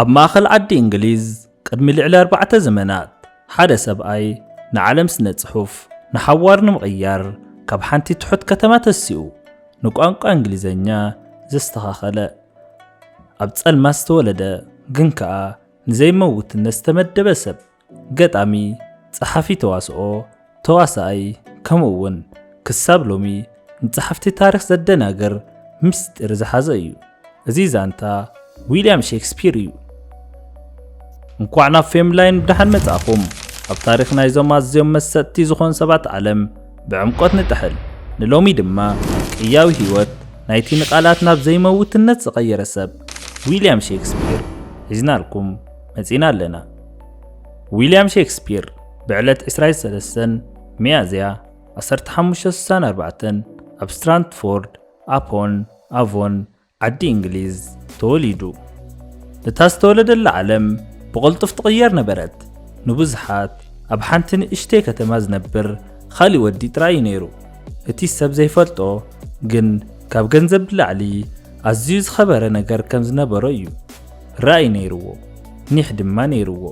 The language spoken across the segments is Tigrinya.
ኣብ ማእኸል ዓዲ እንግሊዝ ቅድሚ ልዕሊ ኣርባዕተ ዘመናት ሓደ ሰብኣይ ንዓለም ስነ ጽሑፍ ንሓዋር ንምቕያር ካብ ሓንቲ ትሑት ከተማ ተሲኡ ንቋንቋ እንግሊዘኛ ዘስተኻኸለ፣ ኣብ ጸልማት ዝተወለደ ግን ከኣ ንዘይመውትነት ዝተመደበ ሰብ፣ ገጣሚ፣ ጸሓፊ ተዋስኦ፣ ተዋሳኣይ፣ ከምኡ እውን ክሳብ ሎሚ ንጸሓፍቲ ታሪኽ ዘደናግር ምስጢር ዝሓዘ እዩ። እዚ ዛንታ ዊልያም ሼክስፒር እዩ። እንኳዕ ናብ ፌምላይን ብደሓን መጻእኹም። ኣብ ታሪኽ ናይዞም ኣዝዮም መሰጥቲ ዝኾኑ ሰባት ዓለም ብዕምቆት ንጥሕል። ንሎሚ ድማ ቅያዊ ህይወት ናይቲ ንቓላት ናብ ዘይመውትነት ዝቐየረ ሰብ ዊልያም ሼክስፒር ሒዝናልኩም መጺና ኣለና። ዊልያም ሼክስፒር ብዕለት ዕስራን ሰለስተን ሚያዝያ ዓሰርተ ሓሙሽተ ስሳን ኣርባዕተን ኣብ ስትራንድፎርድ ኣፖን ኣቮን ዓዲ እንግሊዝ ተወሊዱ። እታ ዝተወለደላ ዓለም ብቕልጡፍ ትቕየር ነበረት። ንብዙሓት ኣብ ሓንቲ ንእሽተይ ከተማ ዝነብር ካልእ ወዲ ጥራይ እዩ ነይሩ። እቲ ሰብ ዘይፈልጦ ግን ካብ ገንዘብ ብላዕሊ ኣዝዩ ዝኸበረ ነገር ከም ዝነበሮ እዩ። ራእይ ነይርዎ፣ ኒሕ ድማ ነይርዎ።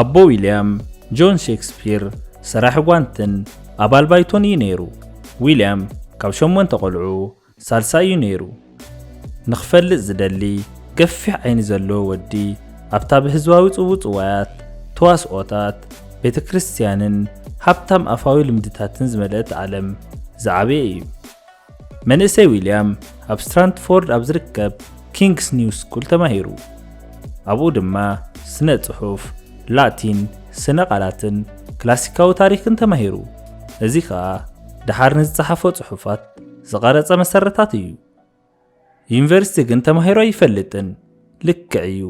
ኣቦ ዊልያም ጆን ሼክስፒር ሰራሒ ጓንትን ኣባል ባይቶን እዩ ነይሩ። ዊልያም ካብ ሸሞንተ ቆልዑ ሳልሳይ እዩ ነይሩ። ንኽፈልጥ ዝደሊ ገፊሕ ዓይኒ ዘለዎ ወዲ ኣብታ ብህዝባዊ ጽውጽዋያት፣ ተዋስኦታት፣ ቤተ ክርስቲያንን ሃብታም ኣፋዊ ልምድታትን ዝመልአት ዓለም ዝዓበየ እዩ። መንእሰይ ዊልያም ኣብ ስትራንድፎርድ ኣብ ዝርከብ ኪንግስ ኒው ስኩል ተማሂሩ። ኣብኡ ድማ ስነ ጽሑፍ፣ ላቲን፣ ስነ ቃላትን ክላሲካዊ ታሪኽን ተማሂሩ። እዚ ኸኣ ደሓር ንዝጸሓፎ ጽሑፋት ዝቐረጸ መሰረታት እዩ። ዩኒቨርሲቲ ግን ተማሂሩ ኣይፈልጥን። ልክዕ እዩ፣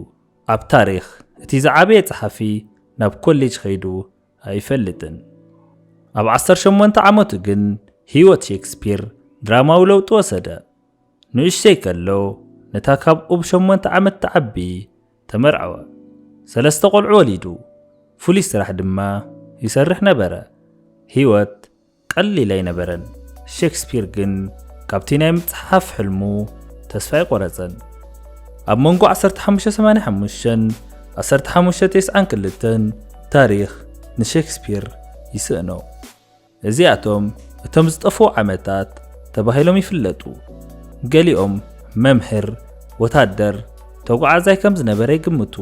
ኣብ ታሪኽ እቲ ዝዓበየ ጸሓፊ ናብ ኮሌጅ ኸይዱ ኣይፈልጥን። ኣብ ዓሰርተ ሸሞንተ ዓመቱ ግን ህይወት ሼክስፒር ድራማዊ ለውጢ ወሰደ። ንእሽተይ ከሎ ነታ ካብ ኡብ ሸሞንተ ዓመት ትዓቢ ተመርዐወ። ሰለስተ ቆልዑ ወሊዱ። ፍሉይ ስራሕ ድማ ይሰርሕ ነበረ። ህይወት ቀሊል ኣይነበረን። ሼክስፒር ግን ካብቲ ናይ ምጽሓፍ ሕልሙ ተስፋ ኣይቆረጸን። ኣብ መንጎ ዓሰርተ ሓሙሽተ ሰማንያ ሓሙሽተን ዓሰርተ ሓሙሽተ ተስዓን ክልተን ታሪኽ ንሼክስፒር ይስእኖ። እዚኣቶም እቶም ዝጠፍኡ ዓመታት ተባሂሎም ይፍለጡ። ገሊኦም መምህር፣ ወታደር፣ ተጓዓዛይ ከም ዝነበረ ይግምቱ።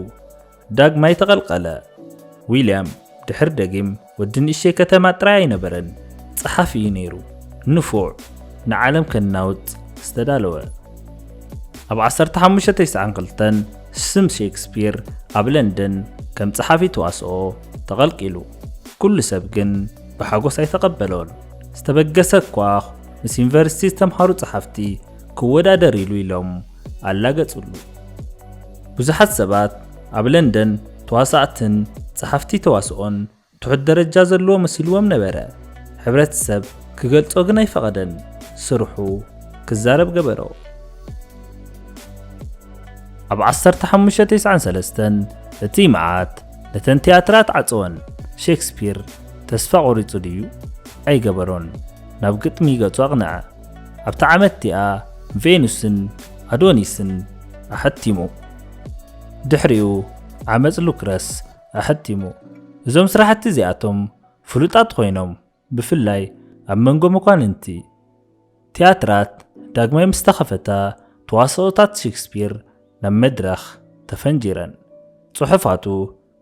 ዳግማይ ተቐልቀለ። ዊልያም ድሕር ደጊም ወዲ ንእሽተይ ከተማ ጥራይ ኣይነበረን፣ ጸሓፊ እዩ ነይሩ። ንፉዕ፣ ንዓለም ከናውጽ ዝተዳለወ። ኣብ ዓሰርተ ሓሙሽተ ተስዓን ክልተን ስም ሼክስፒር ኣብ ለንደን ከም ጸሓፊ ተዋስኦ ተቐልቂሉ። ኩሉ ሰብ ግን ብሓጎስ ኣይተቐበሎን። ዝተበገሰ እኳ ምስ ዩኒቨርሲቲ ዝተምሃሩ ጸሓፍቲ ክወዳደር ኢሉ ኢሎም ኣላገጹሉ። ብዙሓት ሰባት ኣብ ለንደን ተዋሳእትን ጸሓፍቲ ተዋስኦን ትሑት ደረጃ ዘለዎ መሲልዎም ነበረ። ሕብረተሰብ ክገልጾ ግን ኣይፈቐደን። ስርሑ ክዛረብ ገበሮ። ኣብ ዓሰርተ ሓሙሽተ ተስዓን ሰለስተን እቲ መዓት ነተን ትያትራት ዓጸወን። ሼክስፒር ተስፋ ቆሪጹ ድዩ? ኣይገበሮን። ናብ ግጥሚ ገጹ ኣቕንዐ። ኣብታ ዓመት እቲኣ ቬኑስን ኣዶኒስን ኣሐቲሙ። ድሕሪኡ ዓመጽ ሉክረስ ኣሐቲሙ። እዞም ስራሕቲ እዚኣቶም ፍሉጣት ኮይኖም፣ ብፍላይ ኣብ መንጎ መኳንንቲ። ትያትራት ዳግማይ ምስ ተኸፈታ፣ ተዋስኦታት ሼክስፒር ናብ መድረኽ ተፈንጂረን። ጽሑፋቱ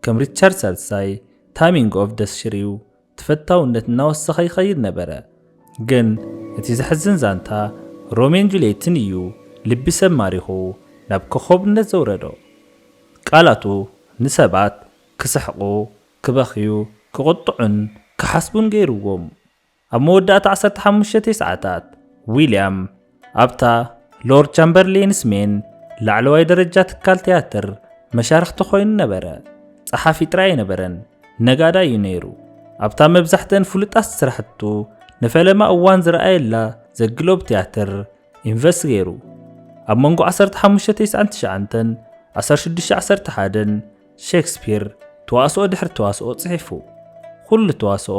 ከም ሪቻርድ ሳልሳይ፣ ታሚንግ ኦፍ ደስ ሽሪው፣ ተፈታውነት እናወሰኸ ይኸይድ ነበረ። ግን እቲ ዘሕዝን ዛንታ፣ ሮሜን ጁልየትን እዩ ልቢ ሰብ ማሪኹ ናብ ኮኾብነት ዘውረዶ። ቃላቱ ንሰባት ክስሕቑ፣ ክበኽዩ፣ ክቕጥዑን ክሓስቡን ገይርዎም። ኣብ መወዳእታ ዓሰርተ ሓሙሽተ ተስዓታት፣ ዊልያም ኣብታ ሎርድ ቻምበርሌንስ ሜን ላዕለዋይ ደረጃ ትካል ትያትር መሻርኽቲ ኮይኑ ነበረ። ጸሓፊ ጥራይ ኣይነበረን፣ ነጋዳይ እዩ ነይሩ። ኣብታ መብዛሕትአን ፍሉጣት ስራሕቱ ንፈለማ እዋን ዝረኣየላ ዘግሎብ ትያትር ኢንቨስት ገይሩ። ኣብ መንጎ ዓሰርተ ሓሙሽተ ተስዓን ትሽዓን ዓሰርተ ሽዱሽተ ዓሰርተ ሓደን ሼክስፒር ተዋስኦ ድሕሪ ተዋስኦ ጽሒፉ። ኩሉ ተዋስኦ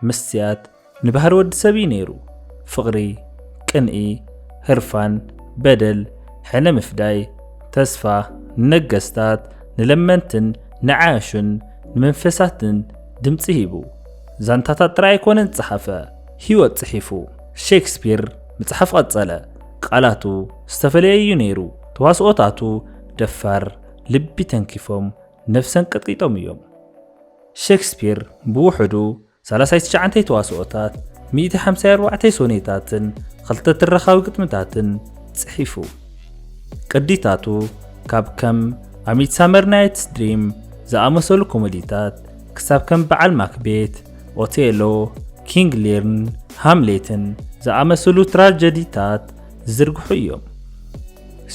መስትያት ንባህሪ ወዲ ሰብ እዩ ነይሩ። ፍቕሪ፣ ቅንኢ፣ ህርፋን፣ በደል፣ ሕነ ምፍዳይ፣ ተስፋ፣ ንነገስታት፣ ንለመንትን ንዓያሹን ንመንፈሳትን ድምጺ ሂቡ። ዛንታታት ጥራይ ኣይኮነን ዝጸሓፈ፣ ህይወት ጽሒፉ። ሼክስፒር ምጽሓፍ ቀጸለ። ቃላቱ ዝተፈለየ እዩ ነይሩ። ተዋስኦታቱ ደፋር፣ ልቢ ተንኪፎም፣ ነፍሰን ቀጥቂጦም እዮም። ሼክስፒር ብውሕዱ ሰላሳ ትሽዓተ ተዋስኦታት፣ ሚእቲ ሓምሳ ኣርባዕተ ሶኔታትን ክልተ ትረኻዊ ግጥምታትን ጽሒፉ። ቅዲታቱ ካብ ከም A Midsummer Night's Dream ዝኣመሰሉ ኮሜዲታት ክሳብ ከም በዓል ማክቤት፣ ኦቴሎ፣ ኪንግ ሊርን ሃምሌትን ዝኣመሰሉ ትራጀዲታት ዝዝርግሑ እዮም።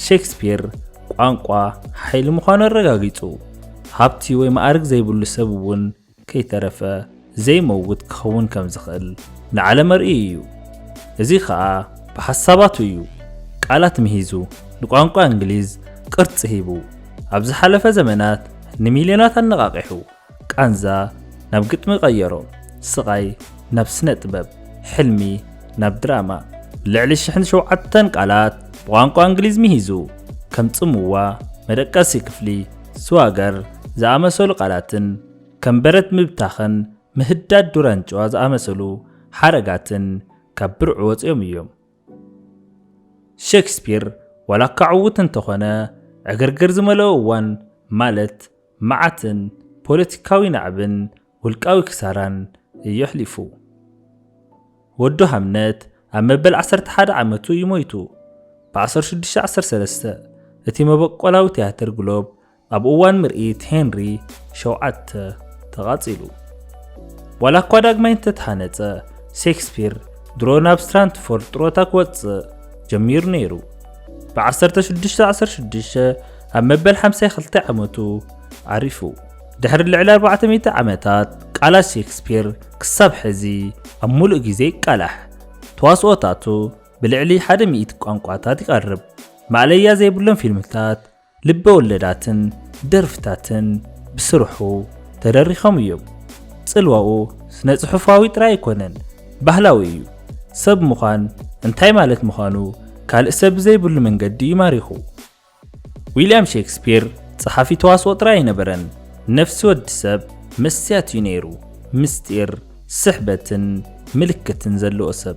ሼክስፒር ቋንቋ ሓይሊ ምዃኑ ኣረጋጊጹ። ሃብቲ ወይ ማዕርግ ዘይብሉ ሰብ እውን ከይተረፈ ዘይመውት ክኸውን ከም ዝኽእል ንዓለም ኣርእዩ እዩ። እዚ ኸኣ ብሓሳባቱ እዩ። ቃላት ምሂዙ፣ ንቋንቋ እንግሊዝ ቅርጺ ሂቡ፣ ኣብ ዝሓለፈ ዘመናት ንሚልዮናት ኣነቓቒሑ። ቃንዛ ናብ ግጥሚ ቀየሮ፣ ስቓይ ናብ ስነ ጥበብ፣ ሕልሚ ናብ ድራማ። ልዕሊ ሽሕን ሸውዓተን ቃላት ብቋንቋ እንግሊዝ ምሂዙ፣ ከም ጽምዋ፣ መደቀሲ ክፍሊ፣ ስዋገር ዝኣመሰሉ ቃላትን ከም በረት ምብታኽን ምህዳድ ዱር ኣንጭዋ ዝኣመሰሉ ሓረጋትን ካብ ብርዑ ወጺኦም እዮም። ሼክስፒር ዋላ እኳ ዕዉት እንተኾነ፣ ዕግርግር ዝመልኦ እዋን፣ ማለት መዓትን ፖለቲካዊ ናዕብን ውልቃዊ ክሳራን እዩ ኣሕሊፉ። ወዱ ሃምነት ኣብ መበል ዓሰርተ ሓደ ዓመቱ እዩ ሞይቱ። ብ ዓሰርተ ሽዱሽተ ዓሰርተ ሰለስተ እቲ መበቆላዊ ትያትር ግሎብ ኣብ እዋን ምርኢት ሄንሪ ሸውዓተ ተቓጺሉ። ዋላ እኳ ዳግማይ እንተተሃነጸ፣ ሼክስፒር ድሮ ናብ ስትራንትፎርድ ጥሮታ ክወጽእ ጀሚሩ ነይሩ። ብ ዓሰርተ ሽዱሽተ ዓሰርተ ሽዱሽተ ኣብ መበል ሓምሳ ክልተ ዓመቱ ዓሪፉ። ድሕሪ ልዕሊ ኣርባዕተ ሚእቲ ዓመታት ቃላት ሼክስፒር ክሳብ ሕዚ ኣብ ሙሉእ ግዜ ይቃላሕ። ተዋስኦታቱ ብልዕሊ ሓደ ሚእቲ ቋንቋታት ይቐርብ። ማእለያ ዘይብሎም ፊልምታት፣ ልበ ወለዳትን ደርፍታትን ብስርሑ ተደሪኾም እዮም። ጽልዋኡ ስነ ጽሑፋዊ ጥራይ ኣይኮነን፣ ባህላዊ እዩ። ሰብ ምዃን እንታይ ማለት ምዃኑ ካልእ ሰብ ብዘይብሉ መንገዲ እዩ ማሪኹ። ዊልያም ሼክስፒር ጸሓፊ ተዋስኦ ጥራይ ኣይነበረን። ነፍሲ ወዲ ሰብ መስትያት እዩ ነይሩ። ምስጢር፣ ስሕበትን ምልክትን ዘለዎ ሰብ።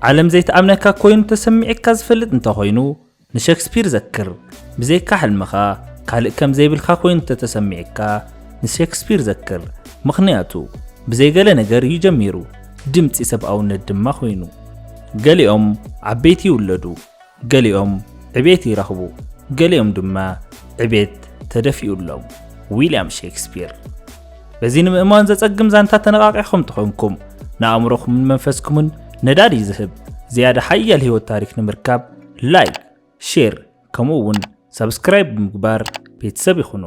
ዓለም ዘይተኣምነካ ኮይኑ ተሰሚዕካ ዝፈልጥ እንተኾይኑ፣ ንሼክስፒር ዘክር። ብዘይካ ሕልምኻ ካልእ ከም ዘይብልካ ኮይኑ እንተተሰሚዕካ፣ ንሼክስፒር ዘክር። ምኽንያቱ፣ ብዘይገለ ነገር እዩ ጀሚሩ፣ ድምጺ ሰብኣውነት ድማ ኮይኑ። ገሊኦም ዓበይቲ ይውለዱ፣ ገሊኦም ዕቤት ይረኽቡ፣ ገሊኦም ድማ ዕቤት ተደፊኡሎም። ዊልያም ሼክስፒር። በዚ ንምእማን ዘጸግም ዛንታ ተነቓቒኹም ተኾንኩም፣ ንኣእምሮኹምን መንፈስኩምን ነዳዲ ዝህብ ዝያዳ ሓያል ህይወት ታሪኽ ንምርካብ፣ ላይክ፣ ሼር፣ ከምኡ እውን ሳብስክራይብ ብምግባር ቤተሰብ ይኹኑ።